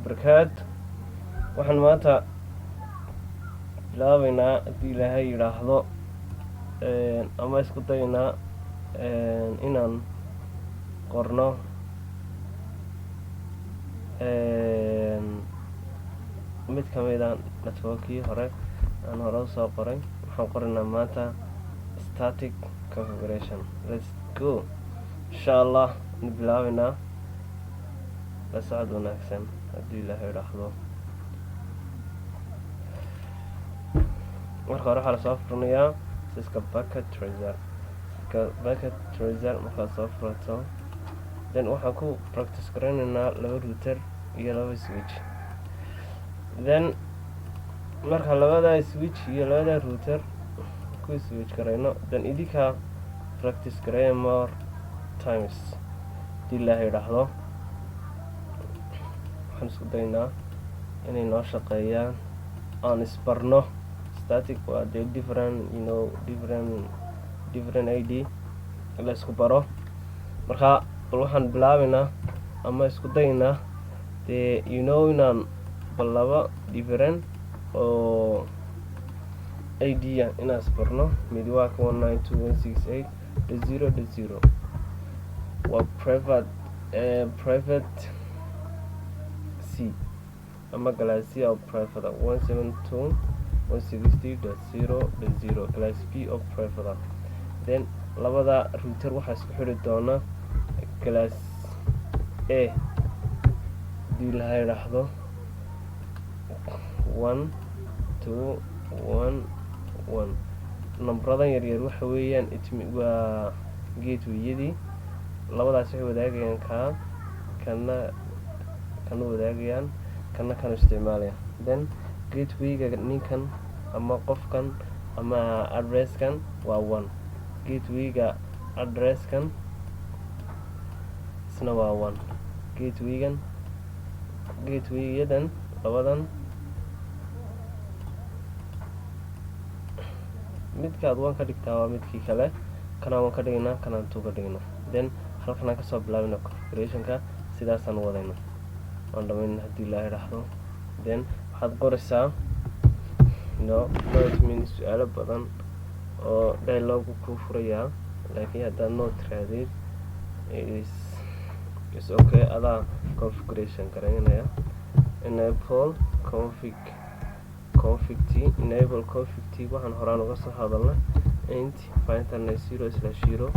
Wabarakaatu. Waxaan maanta bilaabeynaa, haddii Ilaahay yidhaahdo, ama isku daynaa inaan qorno mid kamid a networkii hore aan hore usoo qoray. Waxaan qoraynaa maanta static configuration. Let's go, insha Allah waan bilaabeynaa. La socod wanaagsan haddii Ilaahay idhaahdo. Marka hore waxaa lasoo furanayaa Cisco Packet Tracer. Cisco Packet Tracer markaad soo furato, then waxaan ku practice garaynaynaa laba router iyo laba switch. Then marka labada switch iyo labada router ku switch garayno, then idinka practice gareeya more times haddii Ilaahay idhaahdo. Waxaan isku daynaa inay noo shaqeeyaan, aan isbarno. Static waa dee different you know different different ID la isku baro. Marka bal waxaan bilaabeynaa ama isku daynaa dee inaan bal laba different oo ID a inaan isbarno. Mid waa ka 192.168.0.0, waa private C ama class C oo private, 172.160.0.0, class B oo private. Then labada router waxaa isku xiri doona class A, hadii laha idhaahdo, 1 2 1 1. Nambaradan yaryar waxa weeyaan waa gatewayadii. Labadaas waxay wadaagayaan, kaa kana kana wadaagayaan, kana kanu isticmaalaya. Then gatewayga ninkan ama qofkan ama addresskan waa one, gatewayga addresskan isna waa one, gatewaygan, gatewayyadan labadan midkaad one ka dhigtaa waa midkii kale. Kanaan one ka dhigaynaa, kanaan two ka dhigaynaa. Then halkanaan kasoo bilaabina configurationka, sidaasaan wadayna, waan dhamayna haddii laa idhaahdo. Then waxaad qoraysaa no not mean su-aalo badan oo dialogu kuu furayaa, laakiin haddaad no tirahdid is okay, adaa configuration garaynaya. Enable config, config t, enable config t. Waxaan horaan uga soo hadalnay int 5 0/0.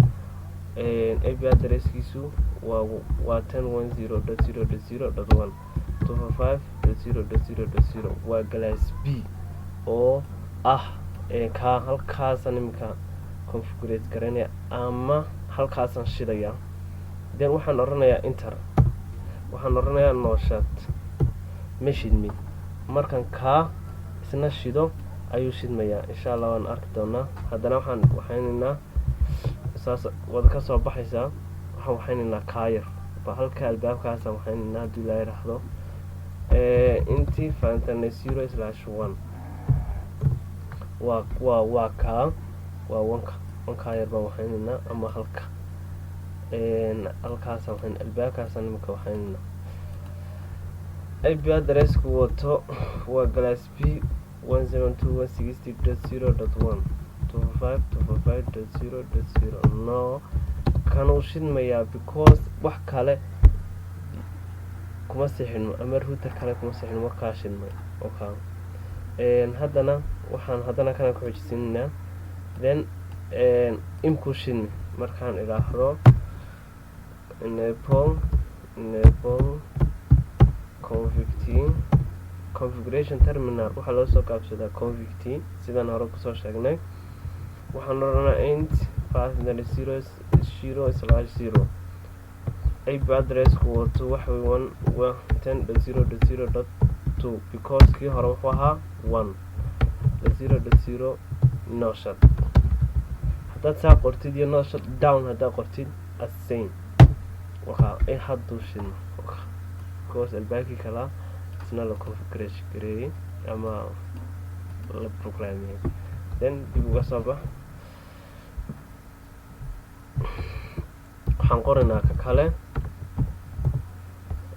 IP addresskiisu waa 10.1.0.0.1, 255.0.0.0, waa class B oo ah kaa. Halkaasaan iminka configurate garaynaya ama halkaasaan shidaya. Then waxaan odhanayaa enter, waxaan odhanayaa no shut. Ma shidmin. Markan kaa isna shido ayuu shidmayaa, insha Allah waan arki doonaa. Haddana waxaan waxaynaynaa, saas waad ka soo baxaysaa. Waxaan waxaynaynaa kaayar ba halka albaabkaasaan waxaynaynaa haddii laa yidhaahdo. Inti fantane 0/1 waa kaa, waa wanka, wankaa yar baan waxaynaynaa ama halka halkaasaan waxayn, albaabkaasaan imika waxaynaynaa. IP addressku wato waa class B, 172.160.0.1, 255.255.0.0. No, kan uu shidmayaa because wax kale kuma sixino ama router kale kuma sixino, wakaa shidmay oka. Haddana waxaan haddana kana ku xijisiinaynaa. Then imkuu shidmi markaan idhaahdo enable config t, configuration terminal waxaa loo soo gaabsadaa config t, sidaan hore kusoo sheegnay. Waxaan odhanaa int 5 0 0/0. IP addressku wato waxa one 10.0.0.2, because kii hore wuxuu ahaa 1.0.0. No shut haddaad saa qortid iyo no shut down haddaad qortid as same. Wakaa in hadduu shidmo because albaabkii kalaa isna la configuration gareeyey ama la programmiyey. Then dib uga soo bax. Waxaan qoraynaa ka kale.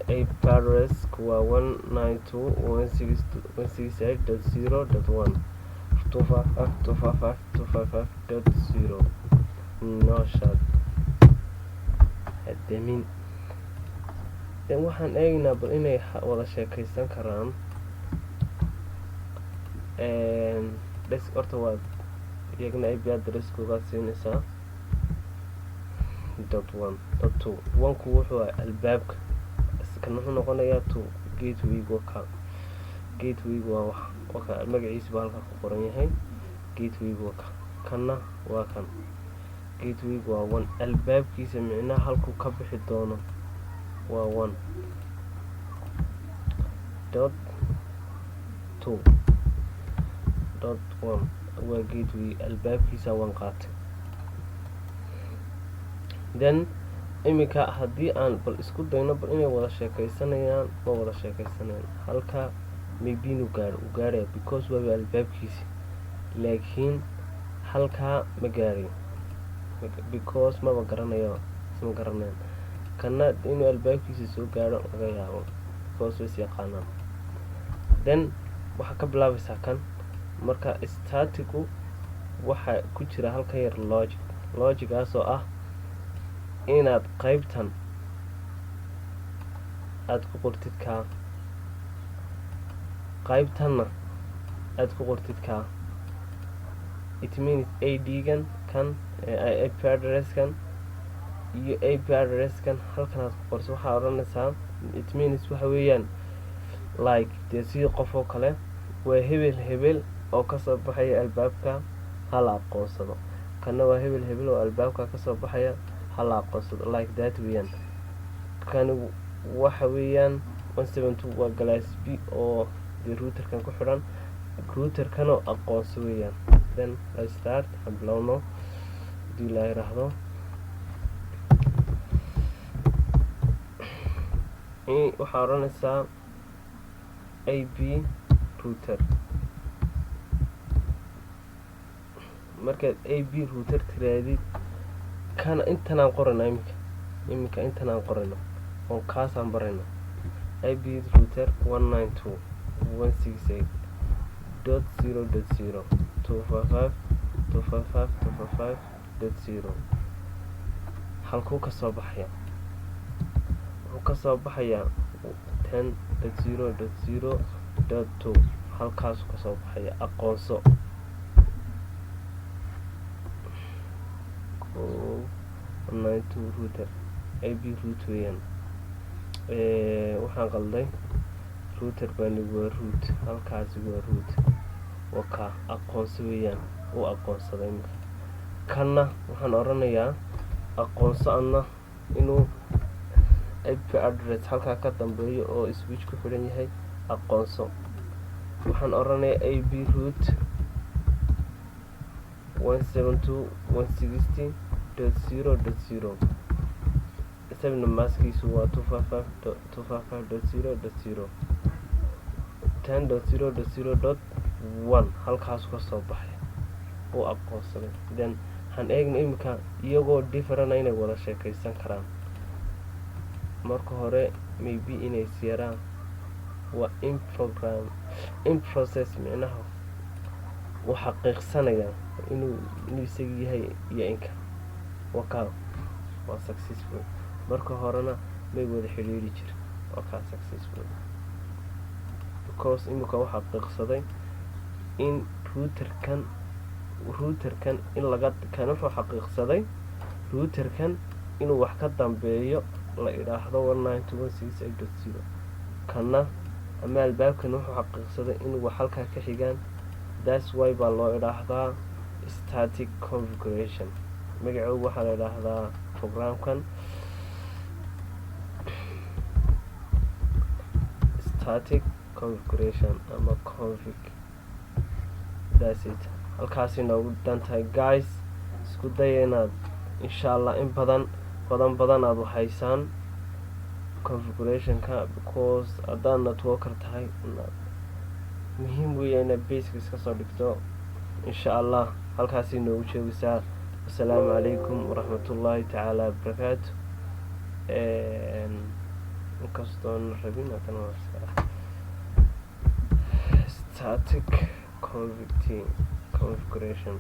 IP address waa 192.168.0.1, 255.255.255.0. No shut, hademin. Then waxaan eegaynaa bal inay wada sheekaysan karaan. Desk horta waad iyagna IP addresskoogaad siinaysaa, .1.2. One-ku wuxuu ah albaabka, kan wuxuu noqonayaa two, gateway. Waka gateway waa wax waka magaciisa baa halkaa ku qoran yahay. Gateway waka, kanna waa kan. Gateway waa one, albaabkiisa micnaha halkuu ka bixi doono waa 1.2.1, waa gateway albaabkiisa waan qaatay. Then iminka haddii aan bal isku dayno bal inay wada sheekeysanayaan, ma wada sheekeysanayaan. Halka maybe inuu gaaro, uu gaarhaya because waaba albaabkiisi, laakiin halkaa ma gaarayo because maba garanayo, isma garanayaan. Kana inuu albaabkiisa soo gaaro laga yaabo because way is yaqaanaan. Then waxaa ka bilaabaysaa kan. Marka static-gu waxaa ku jira halkan yar logic, logic-aasoo ah inaad qeybtan aada ku qortid kaa, qaybtanna aada ku qortid kaa. It means ad-gan kan, IP address-kan iyo IP address-kan halkan aad ku qorto. Waxaa odhanaysaa, it means waxa weeyaan like dee sidii qof oo kale, waa hebel hebel oo kasoo baxaya albaabka, hala aqoonsado. Kana waa hebel hebel oo albaabka kasoo baxaya, hala aqoonsado, like that weeyaan. Kani waxa weeyaan 172 waa class B oo dee routerkan ku xidhan, routerkanoo aqoonso weeyaan. Then I start, aan bilowno hadii la yiraahdo. Waxaa odhanaysaa IP router. Markaad IP router tiraadid, kana intanaan qorayna iminka intanaan qorayno oo kaasaan barayno. IP router 192.168.0.0, 255.255.255.0. Halkuu kasoo baxaya? Wuxuu kasoo baxayaa 10.0.0.2, halkaasuu kasoo baxaya. Aqoonso 192 router, IP route weeyaan. Waxaan qalday, router bani waa route, halkaasi waa route. Waka aqoonso weeyaan, u aqoonsaday iminka. Kanna waxaan oranayaa aqoonso adna inuu IP address halkaa ka dambeeyo oo switch ku xidhan yahay, aqoonso. Waxaan oranayaa IP route 172.160.0.0, isagana mask-iisu waa 255.255.0.0, 10.0.0.1, halkaasu kasoo baxay, uu aqoonsaday. Then waxaan eegna iminka iyagoo different inay wada sheekeysan karaan. Marka hore maybe inay siyaraan waa in program, in process, micnaha uu xaqiiqsanaya inuu isaga yahay iyo inka waka waa successful. Marka horena may wada xidhiiri jirin. Waa kaa successful because imika u xaqiiqsaday in routerkan in laga kan, wuxuu xaqiiqsaday routerkan inuu wax ka dambeeyo la idhaahdo 192.168.0. Kana ama albaabkan wuxuu xaqiiqsaday inuu wax halkaa ka xigaan. That's why baa loo idhaahdaa static configuration. Magacoogu waxaa la idhaahdaa programkan static configuration ama config. That's it, halkaasi noogu dhan tahay. Guys, isku daya inaad insha Allah in badan badan badan aada wahaysaan configurationka, because haddaad networker tahay inaad muhiim weeya inaad basic iska soo dhigto. Insha Allah halkaasay noogu joogaysaa. Wasalaamu calaykum waraxmatullaahi tacaala wabarakaatu. Inkastoon rabin, haddana waa iska static config t configuration.